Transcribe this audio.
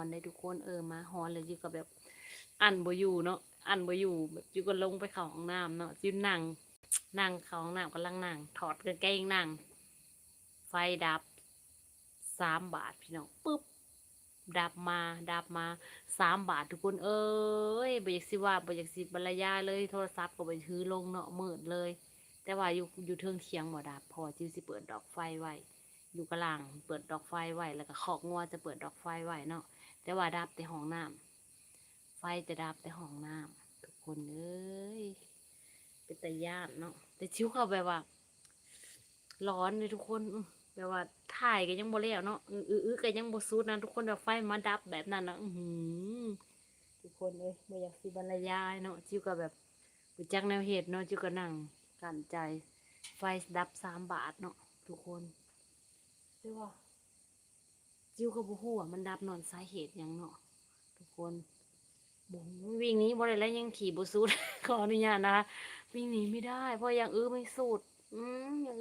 ນເດ້ທຸກຄົນ. ເອີ ມາຮອດແລ້ວ ຈິວກໍແບບອັ້ນບໍ່ຢູ່ເນາະ ອັ້ນບໍ່ຢູ່ ແບບຈິວກໍລົງໄປເຂົ້າຫ້ອງນ້ຳເນາະ. ຈິວນັ່ງ ນັ່ງເຂົ້າຫ້ອງນ້ຳ ກຳລັງນັ່ງຖອດກາງເກງ ນັ່ງ ໄຟດັບສາມບາດພີ່ນ້ອງ ປຶບ ດັບມາ ດັບມາສາມບາດ ທຸກຄົນເອີຍ. ບໍ່ຢາກຊິວ່າ ບໍ່ຢາກຊິບັນລະຍາຍເລີຍ ໂທລະສັບກໍບໍ່ຖືລົງເນາະ ມືດເລີຍ. ແຕ່ວ່າຢູ່ ຢູ່ເທິງຖຽງບໍ່ດັບ ເພາະວ່າຈິວຊິເປີດດອກໄຟໄວ້ ຢູ່ກະລາງເປີດດອກໄຟໄວ້ ແລ້ວກໍຄອກງົວຈະເປີດດອກໄຟໄວ້ເນາະ ແຕ່ວ່າດັບແຕ່ຫ້ອງນ້ຳ ໄຟຈະດັບແຕ່ຫ້ອງນ້ຳ ທຸກຄົນເອີຍ. ເປັນຕາຢ້ານເນາະ ແຕ່ຈິວກໍແບບວ່າຫຼອນເດ້ທຸກຄົນ ອື ແບບວ່າຖ່າຍກໍຍັງບໍ່ແລ້ວເນາະ ອືໆ ກໍຍັງບໍ່ສຸດນະທຸກຄົນ ແບບໄຟມາດັບແບບນັ້ນນະ ອືຫື ທຸກຄົນເອີຍ ບໍ່ຢາກຊິບັນລະຍາຍເນາະ. ຈິວກໍແບບບໍ່ຈັກແນວເຮັດເນາະ ຈິວກໍນັ່ງກັ້ນໃຈ ໄຟດັບສາມບາດເນາະທຸກຄົນ ແຕ່ວ່າ ຈິວກໍບໍ່ຮູ້ວ່າມັນດັບຍ້ອນສາເຫດຫຍັງເນາະທຸກຄົນ ບໍ່ຮູ້. ວິ່ງໜີບໍ່ໄດ້ແລ້ວ ຍັງຂີ່ບໍ່ສຸດ ຂໍອະນຸຍາດນະຄະ ວິ່ງໜີໄມ່ໄດ້ ເພາະຍັງອື້ໄມ່ສຸດ ອື ຍັງ